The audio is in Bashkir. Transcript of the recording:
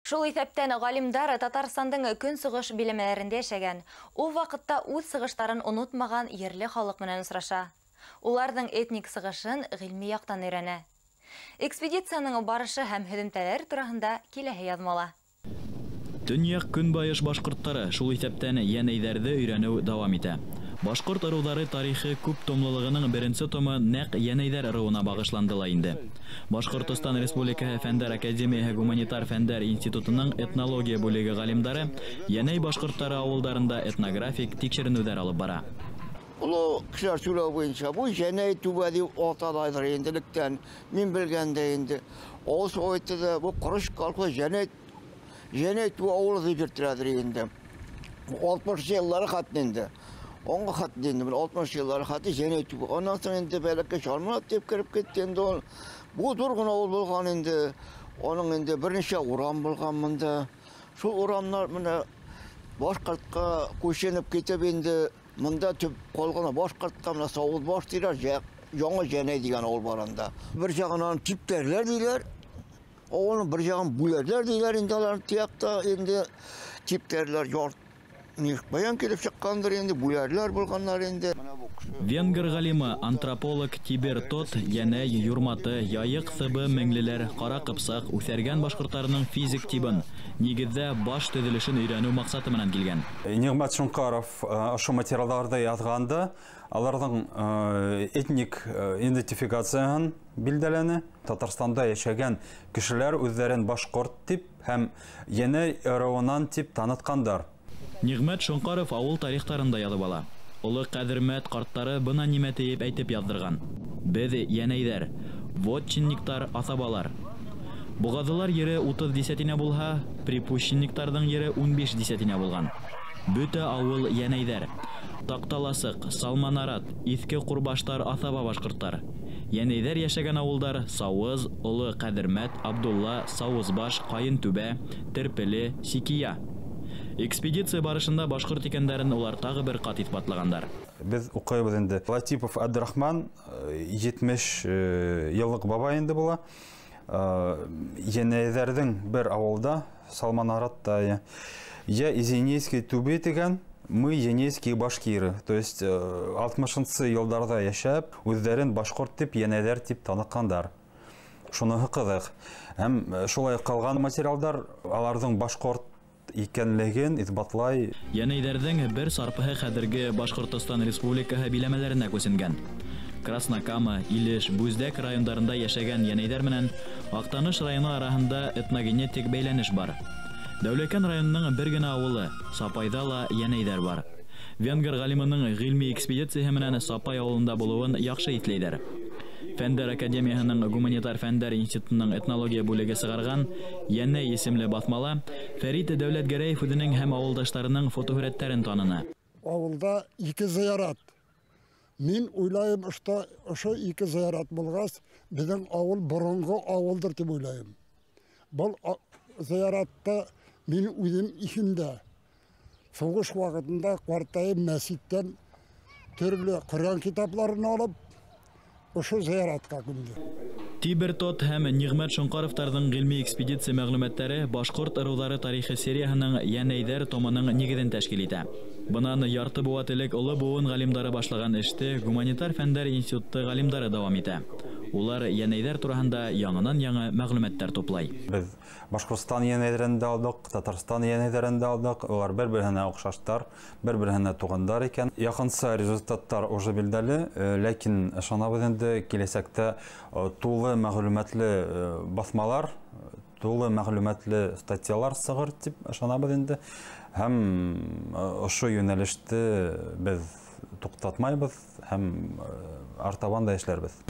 Шул иҫәптән ғалимдар Татарстандың көнсығыш биләмәләрендә йәшәгән, ул ваҡытта үҙ сығыштарын онотмаған ерле халыҡ менән осраша. Уларҙың этник сығышын ғилми яҡтан өйрәнә. Экспедицияның барышы һәм һөҙөмтәләр тураһында киләһе яҙмала. Төньяҡ көнбайыш башҡорттары, шул иҫәптән йәнәйҙәрҙе өйрәнеү дауам итә. Башҡорт ырыуҙары тарихы күп томлылығының беренсе томы нәҡ йәнәйҙәр ырыуына бағышланды ла инде. Башҡортостан Республикаһы Фәндәр Академияһы Гуманитар фәндәр институтының этнология бүлеге ғалимдары йәнәй башҡорттары ауылдарында этнографик тикшеренеүҙәр алып бара. Оло кешеләр сөйләү буйынса, бу Йәнәй түбә дип аталайҙыр инде электән. Мин белгәндә инде. Авыл советы да бу Ҡорыш колхоз Йәнәй түбә ауылы дип йөртеләдер инде. 60 йыллары хатны инде. Онға хатны инде, 60 йыллары хаты Йәнәй түбә. Аннан соң инде бәләкәй Шарманат дип кереп китте инде ул. Бу ҙур ғына ауыл булған инде. Уның инде бер нисә урам булған монда. Шул урамнар менә башҡортҡа күсенеп китеп инде. Мында төп ҡалған башҡортҡа менә Сауыҙбаш тиләр, Яңы Йәнәй тигән ауыл бар анда. Бер яғынан типтәрләр тиләр, ауылның бер яғын бүләрләр тиләр инде алар тияҡта инде типтәрләр баян килеп сыҡҡандыр инде, бүләрләр булғандар инде. Венгр ғалимы, антрополог Тибер Тот Йәнәй, Юрматы, Яйыҡ, Сыбы, Меңлеләр, Ҡара Ҡыпсаҡ, Үҫәргән башҡорттарының физик тибын, нигеҙҙә баш төҙөлөшөн өйрәнеү маҡсаты менән килгән. Ниғмәт Шонҡаров ошо материалдарҙы яҙғанда аларҙың этник идентификацияһын билдәләне. Татарстанда йәшәгән кешеләр үҙҙәрен башҡорт тип һәм Йәнәй ырыуынан тип танытҡандар. Ниғмәт Шонҡаров ауыл тарихтарын да яҙып ала. Оло Ҡәҙермәт ҡарттары бына нимә тиеп әйтеп яҙҙырған. Беҙ йәнәйҙәр, вотчинниктар, аҫабалар. Боғаҙылар ере 30 десятина булһа, припущенниктарҙың ере 15 десятина булған. Бөтә ауыл йәнәйҙәр. Таҡталасыҡ, Салманарат, Иҫке Ҡурбаштар, аҫаба башҡорттар. Йәнәйҙәр йәшәгән ауылдар Сауыз, Оло Ҡәҙермәт, Абдулла, Сауызбаш, Ҡайынтүбә, Терпеле, Сикия. Экспедиция барышында башҡорт икәндәрен улар тағы бер ҡат иҫбатлағандар. Беҙ уҡыйбыҙ инде. Латипов Абдрахман 70 йыллыҡ бабай инде була. Йәнәйҙәрҙең бер ауылда, Салманаратта, я из Енейской түбе тигән, мы енейские башкиры. То есть 60-нсы йылдарҙа йәшәп, үҙҙәрен башҡорт тип, йәнәйҙәр тип танытҡандар. Шуныһы ҡыҙыҡ. Һәм шулай ҡалған материалдар аларҙың башҡорт икәнлеген иҫбатлай. Йәнәйҙәрҙең бер сарпыһы хәҙерге Башҡортостан Республикаһы биләмәләренә күсенгән. Краснокама, Илеш, Бүздәк райондарында йәшәгән йәнәйҙәр менән Аҡтаныш районы араһында этногенетик бәйләнеш бар. Дәүләкән районының бер генә ауылы Сапайҙа ла йәнәйҙәр бар. Венгр ғалимының ғилми экспедицияһы менән Сапай ауылында булыуын яҡшы иҫләйҙәр. Фәндәр Академияһының Гуманитар фәндәр институтының этнология бүлеге сығарған Йәнәй исемле баҫмала Фәрит Дәүләтгәрәев үҙенең һәм ауылдаштарының фотоһүрәттәрен таныны. Ауылда ике зыярат. Мин уйлайым, ошо ике зыярат булғас, беҙҙең ауыл боронғо ауылдыр тип уйлайым. Был зыяратта мин үҙем иҫемдә. Һуғыш ваҡытында ҡартайым мәсеттән төрлө Ҡөрьән китапларын алып, ошо зыяратҡа күмде. Тибер Тот һәм Ниғмәт Шонҡаровтарҙың ғилми экспедиция мәғлүмәттәре Башҡорт ырыуҙары тарихы серияһының Йәнәйҙәр томының нигеҙен тәшкил итә. Бынан ярты быуат элек оло быуын ғалимдары башлаған эште Гуманитар фәндәр институты ғалимдары дауам итә. Улар йәнәйҙәр тураһында яңынан-яңы мәғлүмәттәр туплай. Беҙ Башҡортостан йәнәйҙәрен дә алдыҡ, Татарстан йәнәйҙәрен дә алдыҡ. Улар бер-береһенә оҡшаштар, бер-береһенә туғандар икән. Яҡынса результаттар уже билдәле, ләкин ышанабыҙ инде киләсәктә тулы мәғлүмәтле баҫмалар, тулы мәғлүмәтле статьялар сығыр тип ышанабыҙ инде. Һәм ошо йүнәлеште беҙ туҡтатмайбыҙ һәм артабан да эшләрбеҙ.